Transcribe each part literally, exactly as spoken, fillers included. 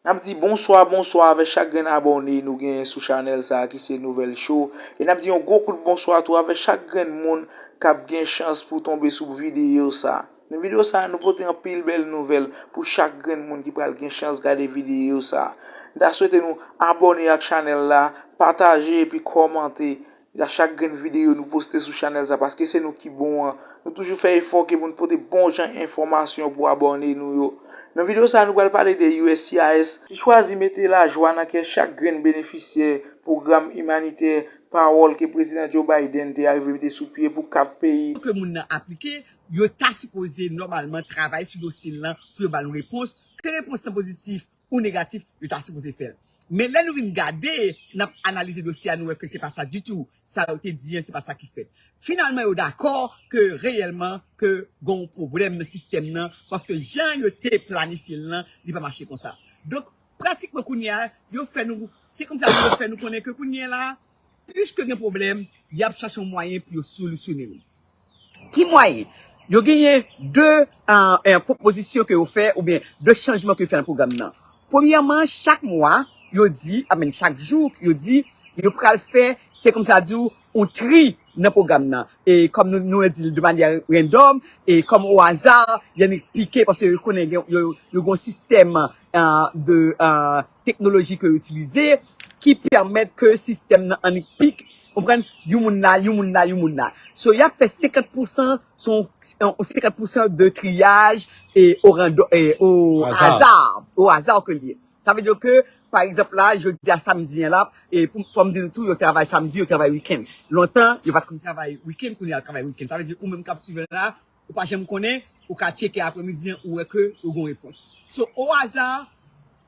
N ap di bonswa, bonswa avèk chak grenn abòne nou genyen sou chanèl sa a ki se Nouvèl Show. E n ap di yon gwo kout bonswa tou avèk chak grenn moun k ap gen chans pou tonbe sou videyo sa a. Nan videyo sa a, nou pote anpil bèl nouvèl pou chak grenn moun ki pral gen chans gade videyo sa a. N ta swete nou abòne ak chanèl la, pataje epi kòmante a chak grenn videyo nou poste sou chanèl sa, paske se nou ki bon an. Nou toujou fè efò ke pou n pote bon jan enfòmasyon pou abòne nou yo. Nan videyo sa a, nou pral pale de U S C I S ki chwazi mete lajwa nan kè chak grenn benefisyè pwogram imanitè pawòl ke Prezidan Joe Biden te arive mete sou pye pou kat peyi. Ke moun nan aplike, yo ta sipoze nòmalman travay sou dosye l lan pou yo ba l yon repons. Ke repons lan pozitif ou negatif, yo ta sipoze fè l. Men lè nou vin gade, n ap analize dosye a, nou wè ke se pa sa ditou. Sa yo te di an, se pa sa ki fèt. Finalman, yo dakò ke reyèlman ke gen yon pwoblèm nan sistèm nan, paske jan yo te planifye l lan, li pa mache konsa. Donk, pratikman kounye a, yo fè nou, se kòmsi yo fè nou konnen ke kounye a la, piske gen pwoblèm, y ap chache yon mwayen pou yo solisyone l. Ki mwayen? Yo genyen de uh, uh, pwopozisyon ke yo fè oubyen de chanjman ke yo fè nan pwogram nan. Premyèman, chak mwa, yo di, I mean, chak jou, yo di, yo pral fè, se kòmsi a di w, yon tri nan pwogram nan. E kòm nou, nou di l de manyè randòm, e kòm o aza, y annik pike, paske yo konnen yo, yo, yo gen yon sistèm uh, de uh, teknoloji ke yo itilize ki pèmèt ke sistèm nan annik pik, konprann, yon moun la, yon moun la, yon moun la. So, y ap fè senkant pousan, se yon senkant pousan de triyaj e o rando, e o aza, o aza ke l ye. Sa vle di ke, pa egzanp la, jodi a samdi an la, e pou, fò m di nou tou, yo travay samdi, yo travay wikenn. Lontan, yo pa t konn travay wikenn, kounye a yo travay wikenn. Sa vle di, ou menm k ap swiv la, ou pa janm konnen, ou ka tcheke apremidi an, ou wè ke ou gen yon repons. So, o aza,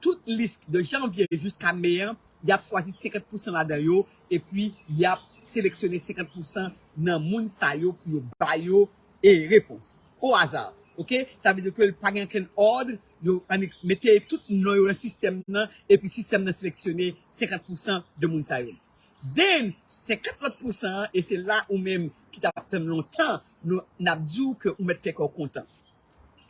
tout lis de janvye jiska me an, y ap chwazi senkant pousan ladan yo, epi y ap seleksyone senkant pousan nan moun sa yo pou yo ba yo e repons. O aza, oke? Sa vle di ke pa gen okenn òd, yo annik mete tout non yo nan sistèm nan, epi sistèm nan seleksyone senkant pousan de moun sa yo. Then, senkant lòt pousan an, e se la ou menm ki t ap tann lontan, nou, n ap di w ke ou mèt fè kè w kontan.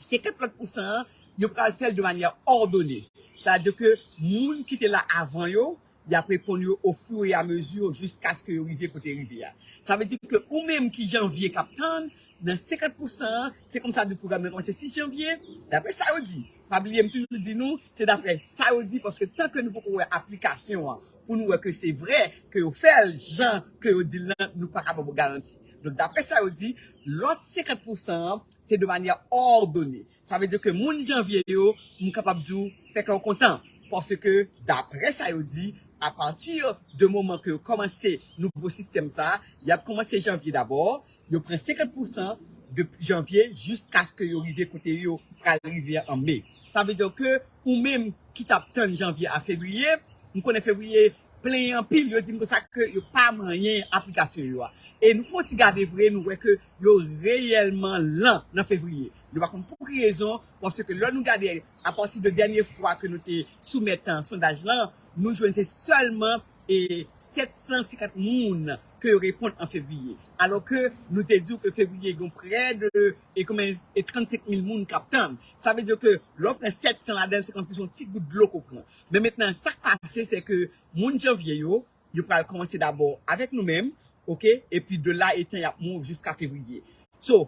Senkant lòt pousan an, yo pral fè l de manyè òdone. Sa vle di ke moun ki te la avan yo, y ap reponn yo au fur et à mesure jiskaske yo rive kote rive a. Sa vle di ke ou menm ki janvye k ap tann, nan senkant pousan an, se kòmsi a di pwogram nan kòmanse sis janvye, daprè sa yo di. Pa bliye m toujou di nou, se daprè sa yo di, paske tanke nou poko wè aplikasyon an, pou nou wè ke se vrè, ke yo fè l jan ke yo di l lan, nou pa ka ba w garanti. Donk, daprè sa yo di, lòt senkant pousan an, se de manyè òdone. Sa vle di ke moun janvye yo, m kapab di w, fè kè w kontan. Paske, daprè sa yo di, apati de moman ke yo kòmanse nouvo sistèm sa a, y ap kòmanse janvye dabò, yo pran senkant pousan de janvye jiskaske yo rive kote yo pral rive an me. Sa vle di ke ou menm ki t ap tann janvye a fevriye, m konnen fevriye plenyen anpil, yo di m konsa ke yo pa manyen aplikasyon yo a. E nou fè yon ti gade vre, nou wè ke yo reyèlman lan nan fevriye. Nou pa konn pou ki rezon, paske lè nou gade apati de dènye fwa ke nou te soumèt an sondaj lan, nou jwenn se sèlman e sèt san senkant moun ke yo reponn an fevriye. Alò ke nou te di w ke fevriye gen prè de e konbyen e trannsenk mil moun k ap tann. Sa vle di ke lè w pran sèt san ladan l, se kòmsi se yon ti gout dlo ke w pran. Men mentnan, sa k pase, se ke moun janvye yo, yo pral kòmanse dabò avèk nou menm, oke? Epi de la etan y ap move jiska fevriye. So,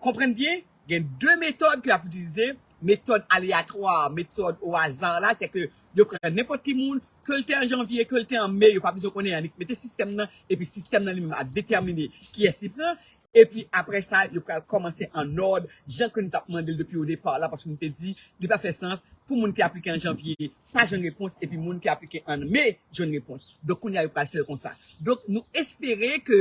konprann byen, gen de metòd ke y ap itilize, metòd aleyatwa, metòd o aza la, se ke yo pran nenpòt ki moun, ke l te an janvye, ke l te an me, yo pa bezwen konnen annik mete sistèm nan, epi sistèm nan li menm ap detèmine kiyès li pran, epi apre sa, yo pral kòmanse an òd, jan ke nou t ap mande l depi o depa la, paske nou te di, li pa fè sans pou moun ki aplike an janvye pa jwenn repons, epi moun ki aplike an me jwenn repons. Donk, kounye a, yo pral fè l konsa. Donk, nou espere ke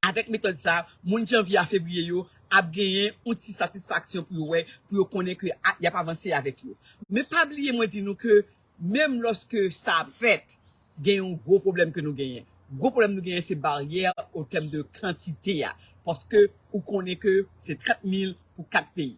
avèk metòd sa, moun janvye a fevriye yo ap genyen yon ti satisfaksyon pou yo wè, pou yo konnen ke a, y ap avanse avèk yo. Men pa bliye mwen di nou ke menm lòske sa ap fèt, gen yon gwo pwoblèm ke nou genyen. Gwo pwoblèm nou genyen se baryè o tèm de kantite a. Paske ou konnen ke se trant mil pou kat peyi.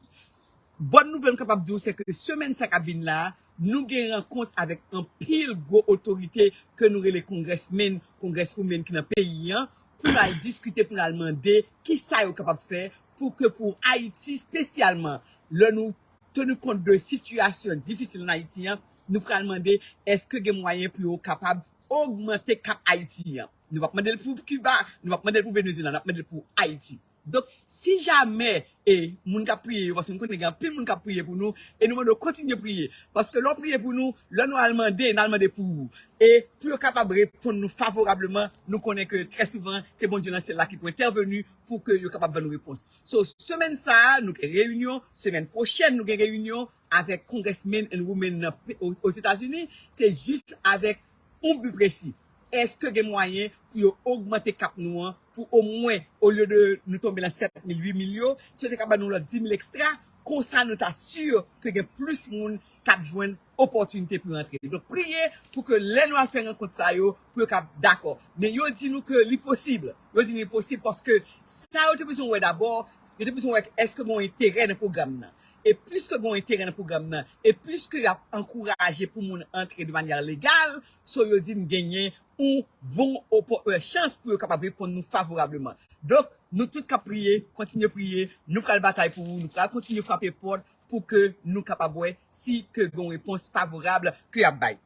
Bòn nouvèl m kapab di w se ke semèn sa k ap vin la, nou gen rankont avèk anpil gwo otorite ke nou rele congressmen, congresswomen ki nan peyi an, pou n al diskite, pou n al mande kisa yo kapab fè pou ke pou Ayiti espesyalman, lè nou teni kont de sitiyasyon difisil ann Ayiti an, nou pral mande èske gen mwayen pou yo kapab ogmante Cap Haïti an. Nou p ap mande l pou Kiba, nou p ap mande l pou Venezuela, n ap mande l pou Ayiti. Donk, si jamè e moun k ap priye yo, paske nou konnen gen anpil moun k ap priye pou nou, e nou mande yo kontinye priye. Paske lè w priye pou nou, lè nou al mande, n al mande pou ou. E pou yo kapab reponn nou favorableman, nou konnen ke trè souvan, se Bondye nan syèl la ki pou entèveni pou ke yo kapab ban nou repons. So, semèn sa a, nou gen reyinyon, semèn pwochèn, nou gen reyinyon avèk congressmen and women nan pe- o- Ozetazini. Se jis avèk yon bi presi. Èske gen mwayen pou yo ogmante Cap nou an pou omwen, olye de nou tonbe nan sèt mil, uit mil yo, si yo te ka ban nou lòt dis mil ekstra, konsa nou ta si ke gen plis moun k ap jwenn opòtinite pou yo antre. Donk, priye pou ke lè nou al fè rankont sa yo, pou yo ka dakò. Men yo di nou ke li posib. Yo di li posib paske sa yo te bezwen wè dabò, yo te bezwen wè èske gen yon enterè nan pwogram nan. E pliske gen yon enterè nan pwogram nan, e pliske y ap ankouraje pou moun antre de manyè legal, so yo di n genyen yon bon opo- euh, chans pou yo kapab reponn nou favorableman. Donk, nou tout k ap priye, kontinye priye, nou pral batay pou ou, nou pral kontinye frape pòt pou ke nou kapab wè si ke gen yon repons favorab ke y ap bay.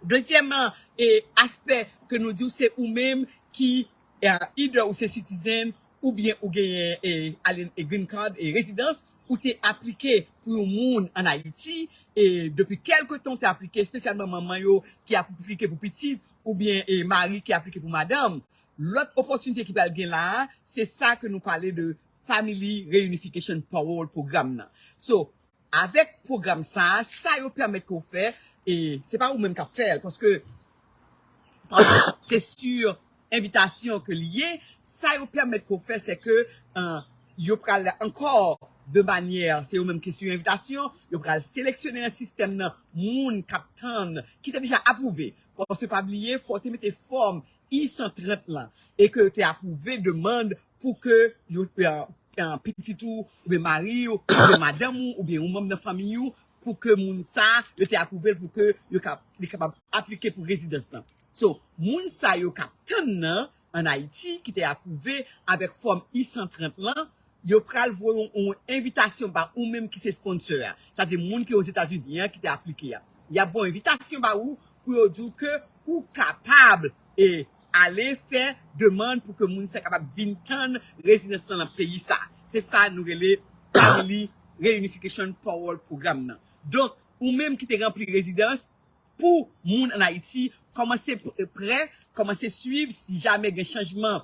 Dezyèm e, aspè ke nou di w se ou menm ki e, either ou se citizen oubyen ou genyen e, alen- e green card e rezidans, ou te aplike pou yon moun ann Ayiti, e depi kèlke tan ou te aplike, espesyalman manman yo ki aplike pou pitit, oubyen e, mari ki aplike pou madanm. Lòt opòtinite ki pral gen la a, se sa ke nou pale de Family Reunification Parole Program nan. So, avèk pwogram sa a, sa yo pèmèt ke w fè, e se pa ou menm k ap fè l, paske, paske se sou envitasyon ke li ye, sa yo pèmèt ke w fè, se ke e, yo pral ankò de manyè, se yo menm ki sou envitasyon, yo pral seleksyone nan sistèm nan moun k ap tann, ki te deja apwouve. Paske pa bliye, fò w te mete fòm I san trant lan, e ke yo te apwouve demann pou ke yo, e, e, pitit ou, oubyen mari w, oubyen madanm ou, oubyen yon manm nan fanmi ou, pou ke moun sa, yo te apwouve l pou ke yo ka, li kapab aplike pou rezidans lan. So, moun sa yo k ap tann nan, ann Ayiti, ki te apwouve avèk fòm I san trant lan, yo pral voye yon, yon envitasyon ba ou menm ki se sponsor a. Sa di moun ki Ozetazini an ki te aplike a. Y ap voye envitasyon ba ou pou yo di w ke ou kapab e ale fè demann pou ke moun sa kapab vin tann rezidans lan nan peyi sa. Se sa nou rele Family Reunification Parole Program nan. Donk, ou menm ki te ranpli rezidans, pou moun ann Ayiti, kòmanse p- prè, kòmanse swiv, si jamè gen chanjman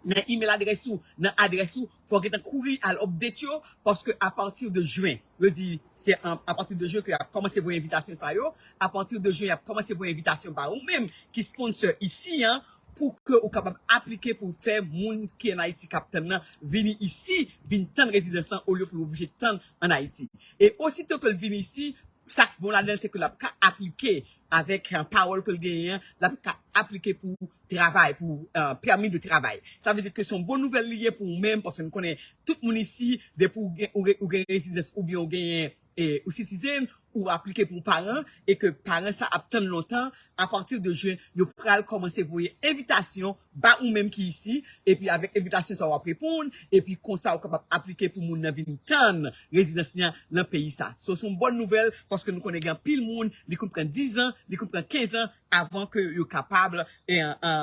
nan email adrès ou, nan adrès ou, fò w gentan kouri al update yo, paske apati de jen, yo di se an- apati de jen ke y ap kòmanse voye envitasyon sa yo, apati de jen y ap kòmanse voye envitasyon ba ou menm ki sponsor isi an, pou ke ou kapab aplike pou fè moun ki ann Ayiti k ap tann nan vini isi, vin tann rezidans lan, olye pou l oblije tann ann Ayiti. E osito ke l vin isi, sa k bon ladan l, se ke l ap ka aplike avèk e, pawòl ke l genyen an, l ap ka aplike pou travay, pou e, pèmi de travay. Sa vle di ke se yon bon nouvèl li ye pou ou menm, paske nou konnen tout moun isi, depi ou gen, ou gen, ou gen rezidans oubyen ou genyen e, ou citizen, ou aplike pou paran, e ke paran sa ap tann lontan, apati de jen, yo pral kòmanse voye envitasyon ba ou menm ki isi, epi avèk envitasyon sa w ap reponn, epi konsa ou kapab aplike pou moun nan vin tann rezidans li an nan peyi sa. So, se yon bòn nouvèl, paske nou konnen gen anpil moun, li konn pran diz an, li konn pran kenz an avan ke yo kapab e, e,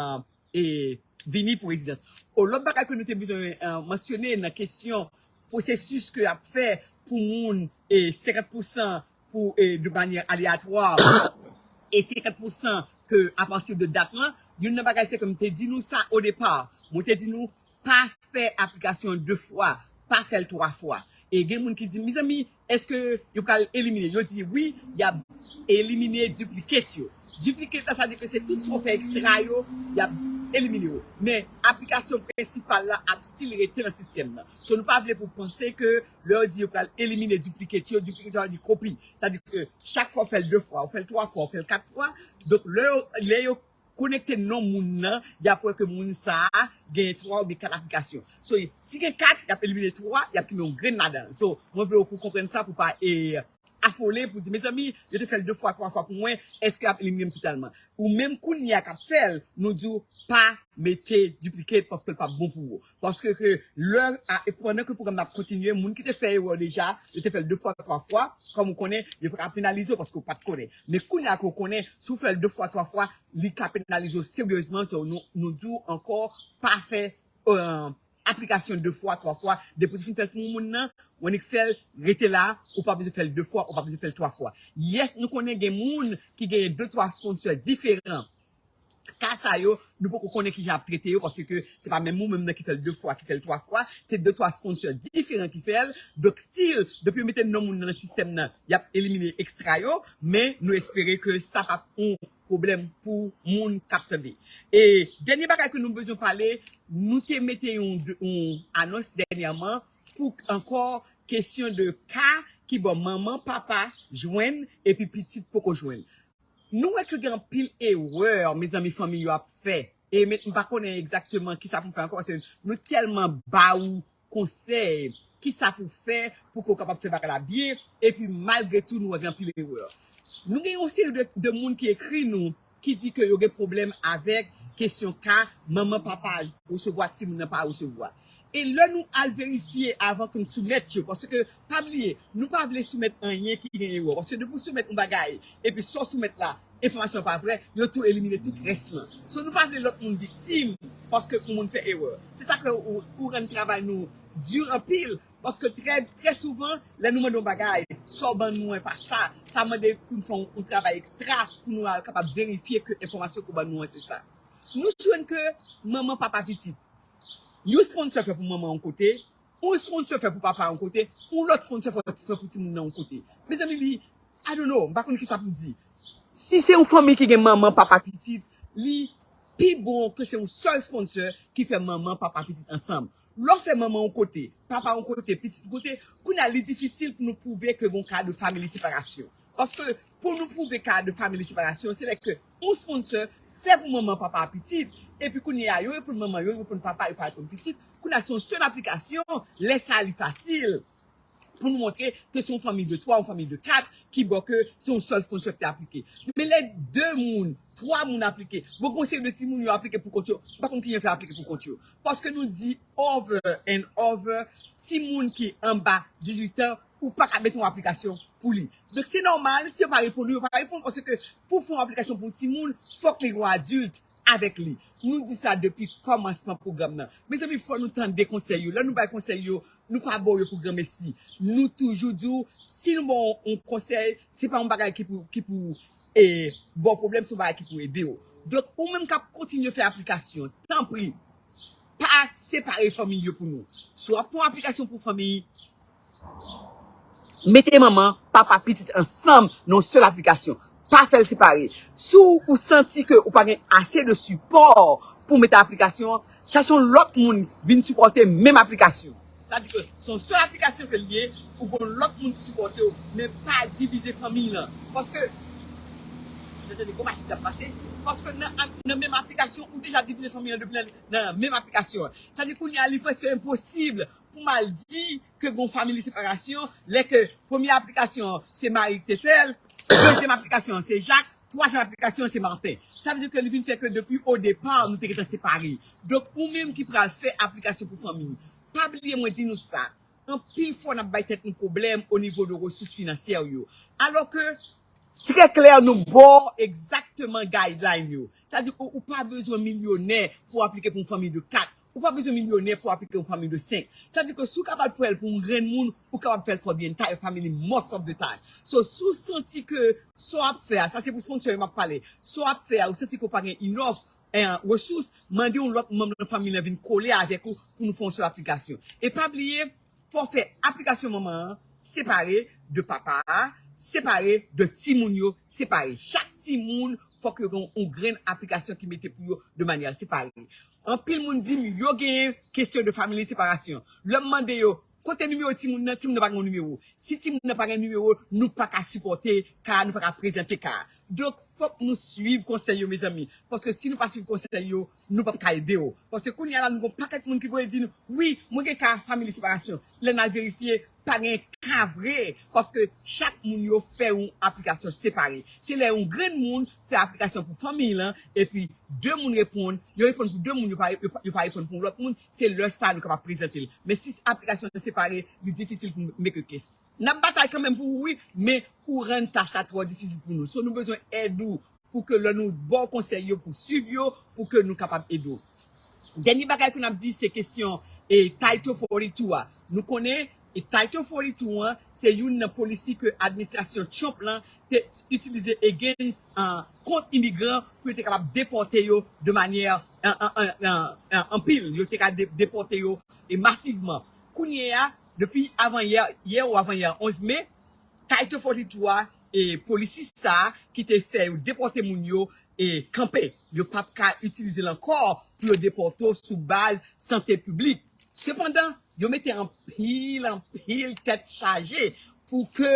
e, vini pou rezidans. O, lòt bagay ke nou te bezwen e, mansyone nan kesyon pwosesis ke y ap fè pou moun e, senkant pousan pou e, de manyè aleyatwa e senkant pousan ke apati de dat lan, youn nan bagay se ke m te di nou sa o depa. Mwen te di nou pa fè aplikasyon an de fwa, pa fè l twa fwa. E gen moun ki di, mezanmi, èske yo pral elimine? Yo di wi, y ap elimine duplicate yo. Duplicate la, sa di ke se tout sa w fè ekstra yo, y ap elimine yo. Men aplikasyon prensipal la ap still rete nan sistèm nan. So, nou pa vle pou panse ke lè yo di yo pral elimine duplicate yo, duplicate yo, sa vle di kopi. Sa di ke chak fwa w fè l de fwa, ou fè l twa fwa, ou fè l kat fwa. Donk, lè yo, lè yo konekte non moun nan, y ap wè ke moun sa a gen twa oubyen kat aplikasyon. So, si gen kat, y ap elimine twa, y ap kenbe yon grenn ladan l. So, mwen vle w pou konprann sa, pou pa e, afole pou di, mezanmi, yo te fè l de fwa, twa fwa pou mwen, èske y ap elimine m totalman? Ou menm kounye a k ap fè l, nou di w pa mete duplicate paske l p ap bon pou ou. Paske ke lè, a, e pandan ke pwogram nan ap kontinye, moun ki te fè erè deja, yo te fè l de fwa, twa fwa, kòm ou konnen, yo pa ka penalize w paske w pa t konnen. Men kounye a ke w konnen, si w fè l de fwa, twa fwa, li ka penalize w seryezman. So, nou, nou di w ankò, pa fè, euh, aplikasyon de fwa, twa fwa. Depi w fin fè l pou moun nan, ou annik fè l, rete la, ou pa bezwen fè l de fwa, ou pa bezwen fè l twa fwa. Yes, nou konnen gen moun ki genyen de, twa sponsor diferan. Ka sa yo, nou poko konnen kijan ap trete yo, paske se pa menm ou menm nan ki fè l de fwa, ki fè l twa fwa, se de, twa sponsor diferan ki fè l. Donk, still, depi yo mete non moun nan nan sistèm nan, y ap elimine ekstra yo, men nou espere ke sa p ap yon pwoblèm pou moun k ap tande. E dènye bagay ke nou bezwen pale, nou te mete yon, yon anons dènyèman pou ankò kesyon de ka ki bò manman, papa jwenn epi pitit poko jwenn. Nou wè ke gen anpil erè, mezanmi, fanmi yo ap fè. E men, m pa konnen egzakteman kisa pou m fè ankò, paske nou tèlman ba ou konsèy, kisa pou fè pou ke w kapab fè bagay la byen, epi malgre tou, nou wè gen anpil erè. Nou gen yon seri de, de moun ki ekri nou, ki di ke yo gen pwoblèm avèk kesyon ka manman, papa resevwa, timoun nan pa resevwa. E lè nou al verifye avan ke n soumèt yo, paske pa bliye, nou pa vle soumèt anyen ki gen erè. Paske depi w soumèt yon bagay, epi sa w soumèt la, enfòmasyon pa vrè, yo tou elimine tout rès lan. So, nou pa vle lòt moun viktim, paske yon moun fè erè. Se sa k fè ou, ou rann travay nou di anpil, paske trè, trè souvan, lè nou mande yon bagay, sa w ban nou an pa sa, sa mande pou n fè yon, yon travay ekstra pou nou al kapab verifye ke enfòmasyon ke w ban nou an se sa. Nou jwenn ke manman, papa, pitit, yon sponsor fè pou manman yon kote, yon sponsor fè pou papa yon kote, yon lòt sponsor fè, fè pou timoun nan yon kote. Mezanmi, li, I don't know, m pa konn kisa pou m di. Si se yon fanmi ki gen manman, papa, pitit, li pi bon ke se yon sèl sponsor ki fè manman, papa, pitit ansanm. Lè w fè manman yon kote, papa yon kote, pitit yon kote, kounye a li difisil pou nou pwouve ke gon ka de family separation. Paske pou nou pwouve ka de family separation, se lè ke yon sponsor fè pou manman, papa, pitit, epi kounye a, yo reponn manman, yo reponn papa, yo pa reponn pitit. Kounye a, se yon sèl aplikasyon, lè sa li fasil pou nou montre ke se yon fanmi de twa, yon fanmi de kat, ki bò ke se yon sèl sponsor ki te aplike. Men lè de moun, twa moun aplike, bon, gon seri de timoun yo aplike pou kont yo, m pa konn kijan fè aplike pou kont yo. Paske nou di over and over, timoun ki anba dizuit an, ou pa ka mete yon aplikasyon pou li. Donk, se nòmal, si yo pa reponn ou, yo pa reponn, paske pou fè yon aplikasyon pou yon timoun, fòk li gen yon adilt avèk li. Nou di sa depi kòmansman pwogram nan. Mezanmi, fò nou tande konsèy yo. Lè nou bay konsèy yo, nou pa ba w yo pou granmesi. Nou toujou di w, si nou ba w yon konsèy, se pa yon bagay ki pou, ki pou, e, ba w pwoblèm, se yon bagay ki pou ede w. Donk, ou menm k ap kontinye fè aplikasyon, tanpri, pa separe fanmi yo pou nou. Si w ap fè yon aplikasyon pou fanmi, mete manman, papa, pitit ansanm nan yon sèl aplikasyon. Pa fè l separe. Si w, ou santi ke ou pa gen ase de sipò pou mete aplikasyon an, chache yon lòt moun vin sipòte menm aplikasyon. Sa di ke se yon sèl aplikasyon ke l ye, ou gon lòt moun ki sipòte w, men pa divize fanmi lan. Paske, mezanmi, gon machin k ap pase. Paske nan, nan menm aplikasyon, ou deja divize fanmi an depi nan, nan menm aplikasyon an. Sa di kounye a, li prèske enposib pou m al di ke gon family separation, lè ke premye aplikasyon an, se Marie ki te fè l, dezyèm aplikasyon an, se Jacques, twazyèm aplikasyon an, se Martin. Sa vle di ke li vin fè ke depi o depa, nou te gentan separe. Donk, ou menm ki pral fè aplikasyon pou fanmi, pa bliye mwen di nou sa, anpil fwa n ap bay tèt nou pwoblèm o nivo de resous finansyè yo. Alò ke, trè klè, nou ba w egzakteman guideline yo. Sa di ke ou pa bezwen milyonè pou aplike pou yon fanmi de kat. Ou pa bezwen milyonè pou aplike yon fanmi de senk. Sa di ke si w kapab fè l pou yon grenn moun, ou kapab fè l for the entire family most of the time. So, si w santi ke sa w ap fè a, sa se pou sponsor yo m ap pale, sa w ap fè a, ou santi ke w pa gen enough, eh, resous, mande yon lòt manm nan fanmi lan vin kole avèk ou pou nou fè yon sèl aplikasyon. E pa bliye, fò w fè aplikasyon manman an separe de papa a, separe de timoun yo, separe. Chak timoun, fòk yo gen yon grenn aplikasyon ki mete pou yo de manyè separe. Anpil moun di m yo genyen kesyon de family separation. Lè m mande yo, kote nimewo timoun nan, timoun nan pa gen nimewo. Si timoun nan pa gen nimewo, nou pa ka sipòte ka, nou pa ka prezante ka. Donk, fòk nou swiv konsèy yo, mezanmi. Paske si nou pa swiv konsèy yo, nou p ap ka ede yo. Paske kounye a la, nou gon pakèt moun ki voye di nou, wi, mwen gen ka family separation. Lè n al verifye, pa gen ka vre. Paske chak moun yo fè yon aplikasyon separe. Se lè yon grenn moun fè aplikasyon pou fanmiy lan, epi de moun reponn, yo reponn pou de moun, yo pa, yo pa, yo pa reponn pou yon lòt moun, se lè sa a nou kapab prezante l. Men si aplikasyon separe, li difisil pou make a case. N ap batay kanmenm pou ou, wi, men ou rann tach la twò difisil pou nou. So, nou bezwen èd ou pou ke lè nou ba w konsèy yo, pou swiv yo, pou ke nou kapab ede w. Dènye bagay ke n ap di, se kesyon e Title forty-two a. Nou konnen e Title forty-two an, se youn nan polisi ke administrasyon Trump lan te itilize against, uh, kont imigran pou yo te kapab depòte yo de manyè, uh, uh, uh, uh, uh, anpil. Yo te ka de- depòte yo e masivman. Kounye a, depi avan yè, yè ou avan yè, onz me, Title forty-two a, e polisi sa a ki te fè yo depòte moun yo, e kanpe. Yo p ap ka itilize l ankò pou yo depòte w sou baz sante piblik. Sepandan, yo mete anpil, anpil tèt chaje pou ke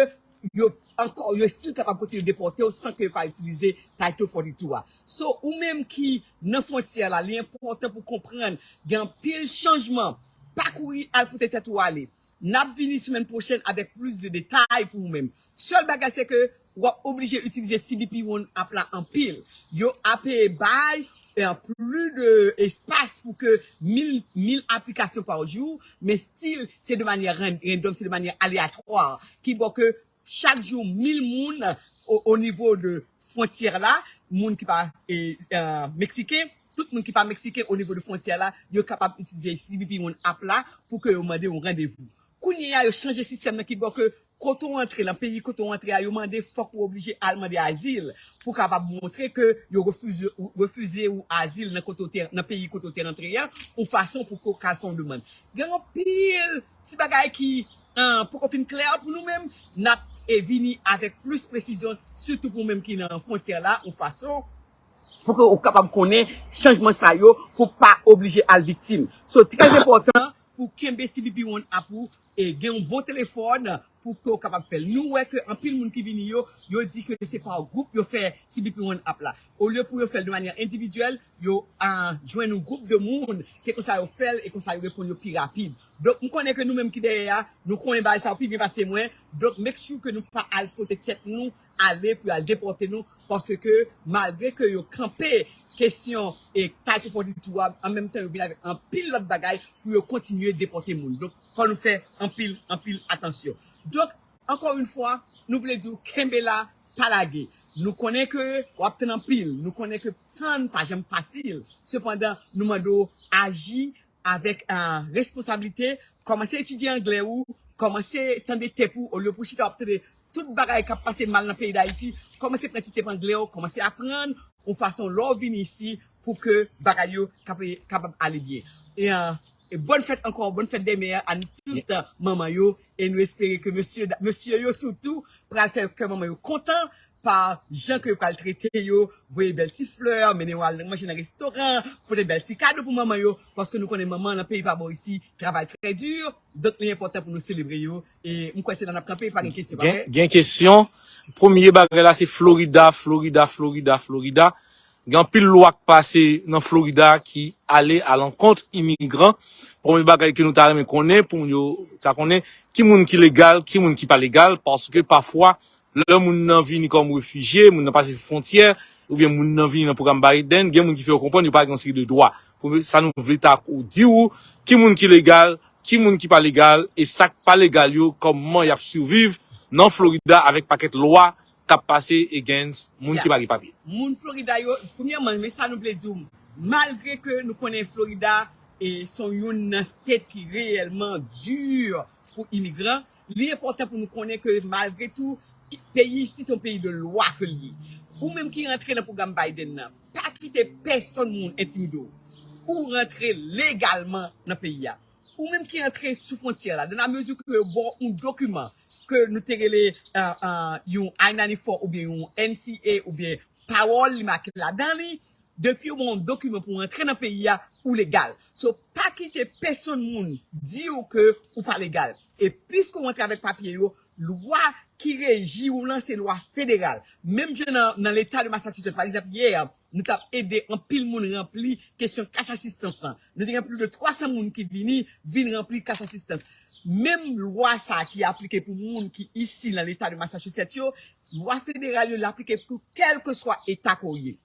yo ankò, yo still kapab kontinye depòte w san ke yo pa itilize Title forty-two a. So, ou menm ki nan fwontyè la, li enpòtan pou konprann, gen anpil chanjman. Pa kouri al pote tèt ou ale. N ap vini semèn pwochèn avèk plis de detay pou ou menm. Sèl bagay, se ke w ap oblije itilize C B P One app la anpil. Yo ap, eh, bay, eh, plis de espas pou ke mil, mil aplikasyon pa jou, men still, se de manyè ran- random, se de manyè aleyatwa, ki bò ke chak jou mil moun o, o nivo de fwontyè la, moun ki pa, eh, eh, meksiken, tout moun ki pa meksiken o nivo de fwontyè la, yo kapab itilize C B P One app la pou ke yo mande yon randevou. Kounye a, yo chanje sistèm nan ki bò ke kote w antre, nan peyi kote w antre a, yo mande fòk ou oblije al mande azil pou kapab montre ke yo refize, refize ou azil nan kote w te, nan peyi kote w te rantre a, yon fason pou ke w ka fè yon demann. Gen anpil ti bagay ki, ah, poko fin klè pou nou menm, n ap, eh, vini avèk plis presizyon, sitou pou menm ki nan fwontyè la, yon fason pou ke ou kapab konnen chanjman sa yo, pou pa oblije al viktim. So, trè enpòtan pou kenbe C B P One app ou, e gen yon bon telefòn pou ke w kapab fè l. Nou wè ke anpil moun ki vini yo, yo di ke se pa gwoup yo fè C B P One app la. Olye pou yo fè l de manyè endividyèl, yo, ah, jwenn yon gwoup de moun, se konsa yo fè l e konsa yo reponn yo pi rapid. Donk, m konnen ke nou menm ki dèyè a, nou konnen bagay sa yo pi byen pase mwen. Donk, make sure ke nou pa al pote tèt nou ale pou y al depòte nou, paske malgre ke yo kanpe kesyon e Title forty-two a, an menm tan yo vin avèk anpil lòt bagay pou yo kontinye depòte moun. Donk, fò nou fè anpil, anpil atansyon. Donk, ankò yon fwa, nou vle di w kenbe la, pa lage. Nou konnen ke w ap tann anpil, nou konnen ke tann pa janm fasil. Sepandan, nou mande w aji avèk, ah, responsablite, kòmanse etidye anglè ou, kòmanse tande tep ou, olye pou chita w ap tande tout bagay k ap pase mal nan peyi Dayiti, kòmanse pran ti tep anglè w, kòmanse aprann yon fason lè w vini isi pou ke bagay yo kap-, kapab ale byen. E, ah, e bòn fèt ankò, bòn fèt dè mè a nou tout, ah, manman yo, e nou espere ke mesye, mesye yo sitou pral fè kè manman yo kontan, pa jan ke yo pral trete yo, voye bèl ti flè, mennen yo al manje nan restoran, pote bèl ti kado pou manman yo, paske nou konnen manman nan peyi pa bò isi travay trè di, donk li enpòtan pou nou selebre yo. E m kwè se la n ap kanpe, pa gen kesyon, pa vre? Gen kesyon. Premye bagay la se Florida, Florida, Florida, Florida. Gen anpil lwa k pase nan Florida ki ale alankont imigran. Premye bagay ke nou ta renmen konnen, pou moun yo ta konnen ki moun ki legal, ki moun ki pa legal, paske pafwa, lè moun nan vini kòm refijye, moun nan pase fwontyè, oubyen moun nan vini nan pwogram Biden, gen moun ki fè yo konprann yo pa gen yon seri de dwa. Pou sa nou vle ta di w, ki moun ki legal, ki moun ki pa legal, e sa k pa legal yo, kòman y ap siviv nan Florida avèk pakèt lwa k ap pase against moun ki pa gen papye. Moun Florida yo, premyèman, men sa nou vle di w, malgre ke nou konnen Florida, e, se youn nan state ki reyèlman di pou imigran, li enpòtan pou nou konnen ke malgre tou, i-, peyi isi se yon peyi de lwa ke l ye. Ou menm ki rantre nan pwogram Biden nan, pa kite pèsonn moun entimide w. Ou rantre legalman nan peyi a. Ou menm ki rantre sou fwontyè la, dans la mesure ke yo ba w yon dokiman ke nou te rele, ah, ah, yon I ninety-four oubyen yon N C A oubyen parole, li make ladan li, depi yo ba w yon dokiman pou w rantre nan peyi a, ou legal. So, pa kite pèsonn moun di w ke ou pa legal. E piske w rantre avèk papye yo, lwa ki reji ou lan se lwa federal. Menm jan nan, nan leta de Massachusetts, pa egzanp, yè, nou t ap ede anpil moun ranpli kesyon cash assistance lan. Nou te gen plis de twa san moun ki vini, vin ranpli cash assistance. Menm lwa sa a ki aplike pou moun ki isi nan leta de Massachusetts yo, lwa federal yo, l aplike pou kèlkeswa eta ke w ye.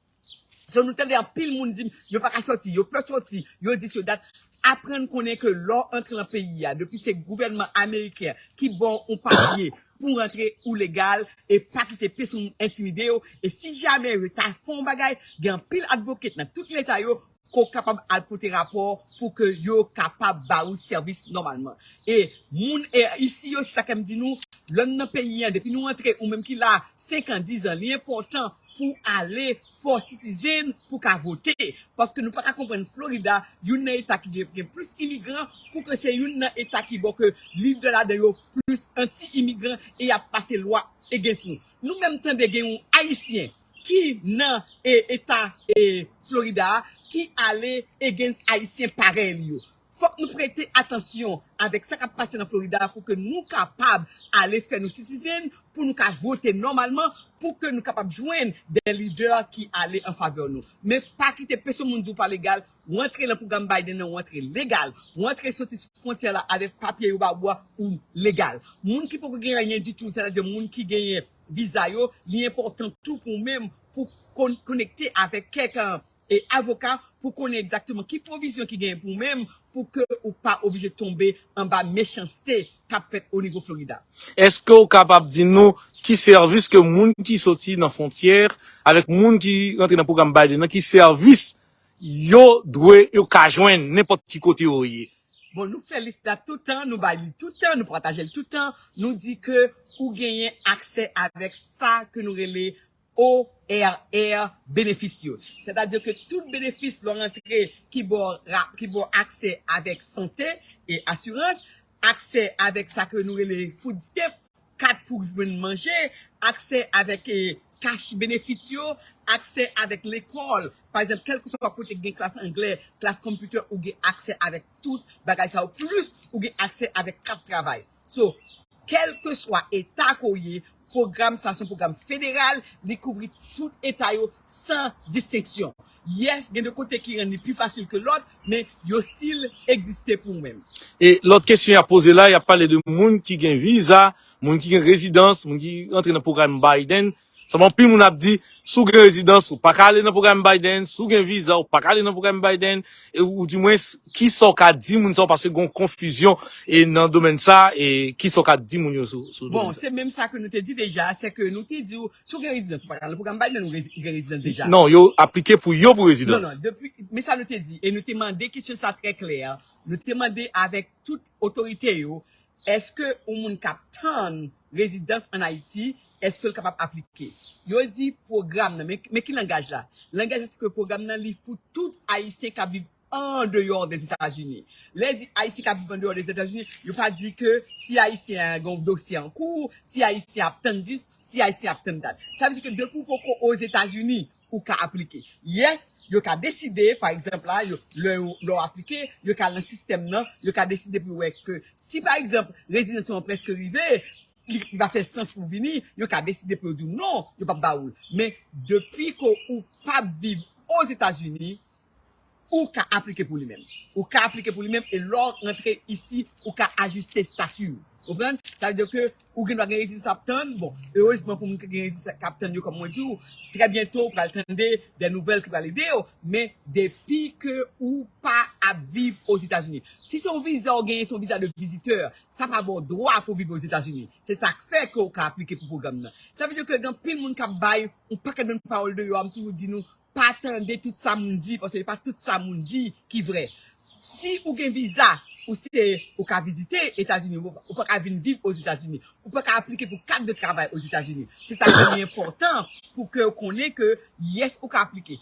So, nou tande anpil moun di m, yo pa ka sòti, yo pè sòti, yo dis, yo dat. Aprann konnen ke lè w antre nan peyi a, depi se gouvènman ameriken ki ba w yon papye pou w rantre ou legal, e pa kite pèsonn entimide w. E si jamè yo ta fè yon bagay, gen anpil advocate nan tout leta yo ke w kapab al pote rapò pou ke yo kapab ba ou sèvis nòmalman. E moun e, isi yo, se sa ke m di nou, lè n nan peyi an, depi nou antre, ou menm ki la senk an, diz an, li enpòtan pou w ale fè w citizen pou w ka vote. Paske nou pa ka konprann Florida, youn nan eta ki gen, gen plis imigran, pou ke se youn nan eta ki ba w ke lidè ladan yo plis anti-imigran e y ap pase lwa against nou. Nou menm tande gen yon Ayisyen ki nan e, eta e, Florida a, ki ale against Ayisyen parèy li yo. Fòk nou prete atansyon avèk sa k ap pase nan Florida pou ke nou kapab ale fè nou citizen, pou nou ka vote nòmalman, pou ke nou kapab jwenn de lidè ki ale an favè nou. Men pa kite pèsonn moun di w pa legal, w antre nan pwogram Biden nan, w antre legal, w antre soti sou fwontyè la avèk papye yo ba ou a, ou legal. Moun ki poko gen anyen ditou, sètadi moun ki genyen viza yo, li enpòtan tou pou w menm pou kon-, konekte avèk kèk, e, avoka pou konnen egzakteman ki pwovizyon ki genyen pou w menm, pou ke ou pa oblije tonbe anba mechanste k ap fèt o nivo Florida. Èske w kapab di nou ki sèvis ke moun ki soti nan fwontyè avèk moun ki rantre nan pwogram Biden nan, ki sèvis yo dwe, yo ka jwenn nenpòt ki kote yo ye? Bon, nou fè lis la toutan, nou bay li toutan, nou pataje l toutan. Nou di ke ou genyen aksè avèk sa ke nou rele O R R benefis yo. Sètadi ke tout benefis lè w rantre ki ba w ra-, ki ba w aksè avèk sante e asirans, aksè avèk sa ke nou rele food stamp, kat pou jwenn manje, aksè avèk, e, cash benefits yo, aksè avèk lekòl. Pa egzanp, kèlkeswa kote ki gen klas anglè, klas computer, ou gen aksè avèk tout bagay sa yo, plis ou gen aksè avèk kat travay. So, kèlkeswa eta ke w ye, pwogram sa se yon pwogram federal, li kouvri tout eta yo san distenksyon. Yes, gen de kote ki rann li pi fasil ke lòt, men yo still egziste pou ou menm. E lòt kesyon y ap poze la, y ap pale de moun ki gen viza, moun ki gen rezidans, moun ki rantre nan pwogram Biden. Sa anpil moun ap di, si w gen rezidans, ou pa ka ale nan pwogram Biden, si w gen viza, ou pa ka ale nan pwogram Biden, e, ou di mwens, kisa w ka di moun sa yo, paske gen yon konfizyon, e, nan domèn sa, e kisa w ka di moun yo sou, sou domèn sa? Bon, se menm sa ke nou te di deja, se ke nou te di w, si w gen rezidans, ou pa ka ale nan pwogram Biden, ou rezi-, ou gen rezidans deja. Non, yo aplike pou yo pou rezidans. Non, non, depi, men sa nou te di, e nou te mande kesyon sa trè klè, nou te mande avèk tout otorite yo, èske yon moun k ap tann rezidans ann Ayiti, èske l kapab aplike? Yo di pwogram nan, men, men ki langaj la? Langaj la se ke pwogram nan li pou tout Ayisyen k ap viv andeyò Dèzetazini. Lè di Ayisyen k ap viv andeyò Dèzetazini, yo pa di ke si Ayisyen an gen yon dosye an kou, si Ayisyen ap tann dis, si Ayisyen ap tann dat. Sa vle di ke depi w poko Ozetazini, ou ka aplike. Yes, yo ka deside, pa egzanp la, yo, lè, yo, lè w aplike, yo ka nan sistèm nan, yo ka deside pou yo wè ke si, pa egzanp, rezidans ou an prèske rive, li, li pa fè sans pou w vini, yo ka deside pou yo di w non, yo p ap ba ou l. Men, depi ke ou p ap viv Ozetazini, ou ka aplike pou li menm. Ou ka aplike pou li menm, e lè w rantre isi, ou ka ajiste estati w. Ou konprann? Sa vle di ke ou gen dwa gen rezidans ap tann. Bon, erezman pou moun ki gen rezidans k ap tann yo, kòm mwen di w, trè byento ou pral tande de nouvèl ki pral ede w, men depi ke ou pa ap viv Ozetazini. Si se yon viza w genyen, se yon viza de vizitè, sa pa ba w dwa pou viv Ozetazini. Se sa k fè ke w ka aplike pou pwogram nan. Sa vle di ke gen anpil moun k ap bay yon pakèt bann pawòl deyò a, m toujou di nou, pa tande tout sa moun di, paske se pa tout sa moun di ki vrè. Si ou gen viza, ou se, ou ka vizite Etazini, ou, ou pa ka vin viv Ozetazini, ou pa ka aplike pou kat de travay Ozetazini. Se sa ki enpòtan pou ke w konnen ke, yes, ou ka aplike.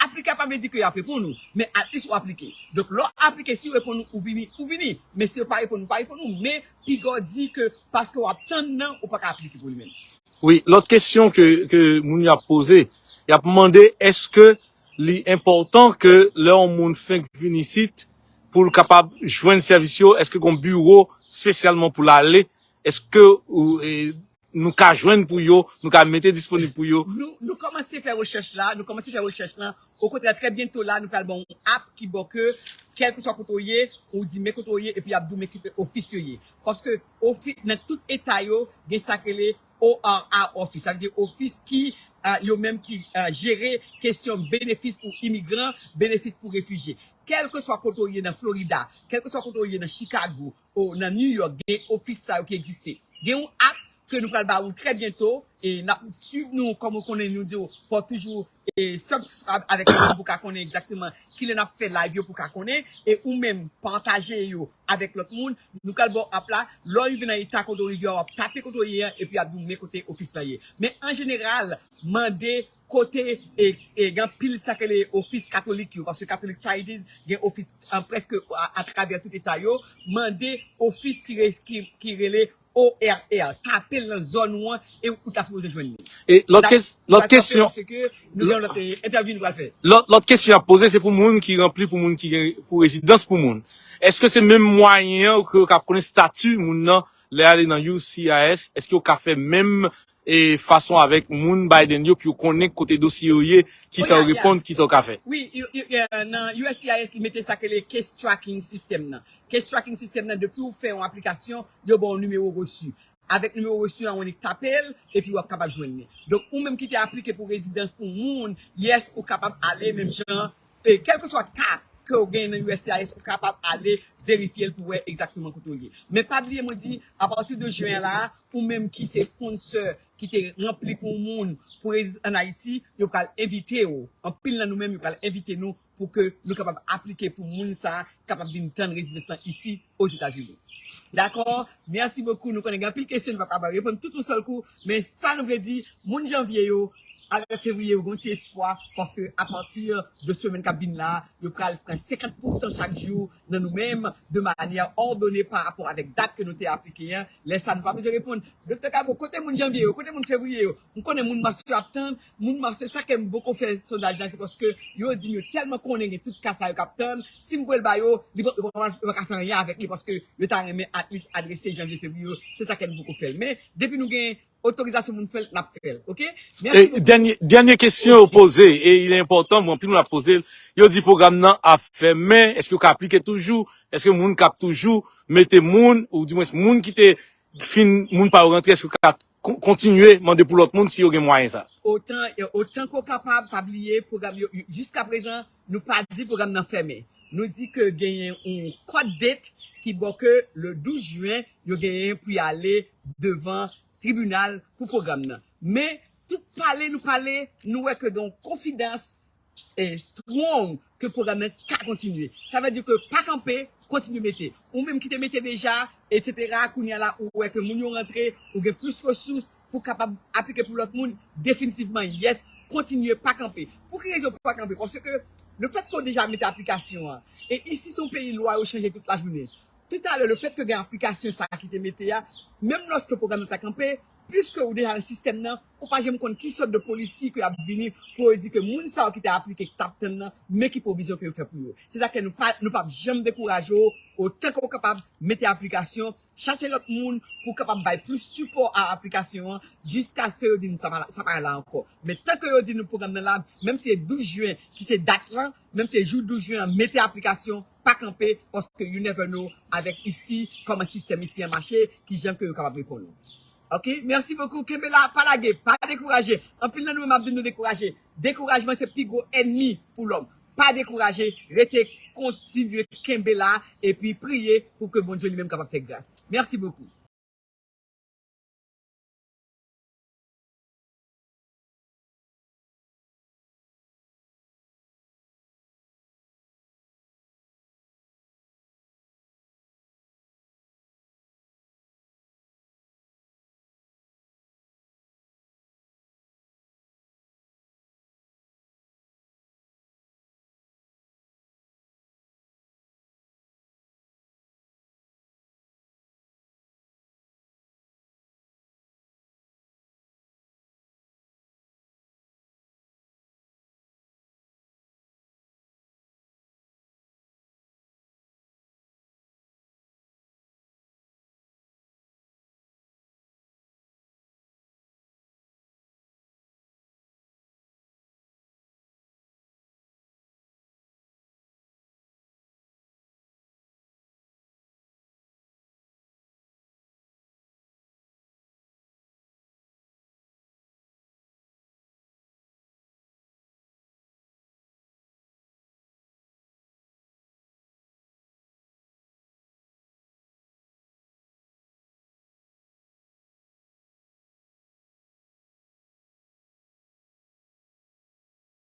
Aplike a pa vle di ke y ap reponn ou, men at least ou aplike. Donk, lè w aplike, si yo reponn ou, ou vini, ou vini. Men si yo pa reponn ou, pa reponn ou. Men piga w di ke paske w ap tann nan, ou pa ka aplike pou li menm. Wi, lòt kesyon ke, ke moun yo ap poze, y ap mande èske li enpòtan ke lè yon moun fenk vin isit pou l kapab jwenn sèvis yo, èske gen yon biwo espesyalman pou l ale, èske ou, e, nou ka jwenn pou yo, nou ka mete disponib pou yo? Nou, nou kòmanse fè rechèch la, nou kòmanse fè rechèch la. Okontrè, trè byento la, nou pral ba w yon app ki ba w ke, kèlkeswa kote w ye, ou di men kote w ye, epi y ap di w men ki ofis yo ye. Paske ofi, nan tout eta yo, gen sa k rele O R R office. Sa vle di ofis ki, ah, yo menm ki, ah, jere kesyon benefis pou imigran, benefis pou refijye. Kèlkeswa kote w ye nan Florida, kèlkeswa kote w ye nan Chicago, o nan New York, gen ofis sa yo ki egziste. Gen yon app ke nou pral ba ou trè byento, e n ap swiv nou, kòm ou konnen nou di w, fò w toujou e subscribe avèk nou pou ka konnen egzakteman kilè n ap fè live yo pou ka konnen, e ou menm pataje yo avèk lòt moun. Nou pral ba w app la, lè w rive nan eta kote w rive a, w ap tape kote w ye a, epi y ap di w men kote ofis la ye. Men an jeneral, mande kote, e, e gen anpil sa k rele ofis katolik yo, paske Catholic Charities gen ofis an prèske a, atravè tout eta yo, mande ofis ki, re- ki, ki rele O R R, tape l nan zòn ou an e ou ta sipoze jwenn li. E lòt, kes, lòt kesyon, paske nou gen lòt, e, entèvyou nou pral fè. Lòt, lòt kesyon y ap poze, se pou moun ki ranpli, pou moun ki gen, pou rezidans pou moun. Èske se menm mwayen an ke yo ka konnen estati moun nan lè ale nan U S C I S? Èske yo ka fè menm e fason avèk moun Biden yo pou yo konnen kote dosye yo ye, kisa yo reponn, kisa yo ka fè? Wi, nan U S C I S li mete sa ke le case tracking system nan. Case tracking system nan, depi ou fè yon aplikasyon, yo ba w nimewo resi. Avèk nimewo resi an, ou annik tape l, epi w ap kapab jwenn li. Donk, ou menm ki te aplike pou rezidans pou moun, yes, ou kapab ale menm jan, e kèlkeswa ka ke w gen nan U S C I S, ou kapab ale verifye l pou wè egzakteman kote w ye. Men pa bliye, mwen di, apati de jen la, ou menm ki se sponsor ki te ranpli pou moun pou rezidans an Ayiti, yo pral envite w. Anpil nan nou menm, yo pral envite nou pou ke nou kapab aplike pou moun sa a kapab vin tann rezidans lan isi Ozetazini. Dakò? Mèsi bokou. Nou konnen gen anpil kesyon, nou pa kapab reponn tout yon sèl kou, men sa nou vle di, moun janvye yo, avèk fevriye yo, gen yon ti espwa, paske apati de semèn k ap vin la, yo pral pran senkant pousan chak jou nan nou menm, de manyè òdone pa rapò avèk dat ke nou te aplike an. Lè sa, nou pa bezwen reponn. Doktè Cabo, kote moun janvye yo? Kote moun fevriye yo? M konnen moun mas yo ap tann, moun mas yo, sa ke m poko fè sondaj la, se paske yo di m yo tèlman konnen gen tout ka sa yo k ap tann, si m voye l ba yo, li pa, yo pa, yo pa ka fè anyen avèk li, paske yo ta renmen at least adrese janvye, fevriye yo, se sa ke m poko fè l. Men, depi nou gen otorizasyon pou n fè l, n ap fè l, oke? Mèsi bokou. Dènye, dènye kesyon yo poze, e il est important, bon, anpil moun ap poze l, yo di pwogram nan ap fèmen, èske yo ka aplike toujou? Èske moun k ap toujou mete moun, ou dimwens moun ki te fin, moun pa yo rantre, èske yo ka kontinye mande pou lòt moun si yo gen mwayen sa? Otan, otan ke w kapab, pa bliye, pwogram yo, jiskaprezan, nou pa di pwogram nan fèmen. Nou di ke genyen yon court date ki ba w ke le douz jen, yo genyen pou y ale devan tribinal pou pwogram nan. Men, tout pale nou pale, nou wè ke gen yon konfidans e strong ke pwogram nan ka kontinye. Sa vle di ke pa kanpe, kontinye mete. Ou menm ki te mete deja, etsetera, kounye a la, ou wè ke moun yo rantre, ou gen plis resous pou kapab aplike pou lòt moun, definitivman, yes, kontinye, pa kanpe. Pou ki rezon pa kanpe? Paske lefèt ke w deja mete aplikasyon an, e isi se yon peyi lwa yo chanje tout lajounen. Toutalè, lefèt ke gen aplikasyon sa ki te mete a, menm lòske pwogram nan ta kanpe, piske ou deja nan sistèm nan, ou pa janm konn ki sòt de polisi ke y ap vini pou yo di ke moun sa yo ki te aplike, ki t ap tann nan, men ki pwovizyon ke yo fè pou yo. Se sa ke nou pa, nou p ap janm dekouraje w, otan ke w kapab mete aplikasyon, chache lòt moun pou kapab bay plis sipò a aplikasyon an, jiskaske yo di nou sa pa, sa pa la ankò. Men tan ke yo di nou pwogram nan la, menm si se douz jen ki se dat lan, menm si se jou douz jen an, mete aplikasyon, pa kanpe, paske you never know avèk isi, kòman sistèm isi an mache, ki jan ke yo kapab reponn ou. Oke, mèsi bokou. Kenbe la, pa lage, pa dekouraje. Anpil nan nou menm ap di nou dekouraje. Dekourajman se pi gwo ènmi pou lòm. Pa dekouraje, rete, kontinye kenbe la, epi priye pou ke Bondye li menm kapab fè gras. Mèsi bokou.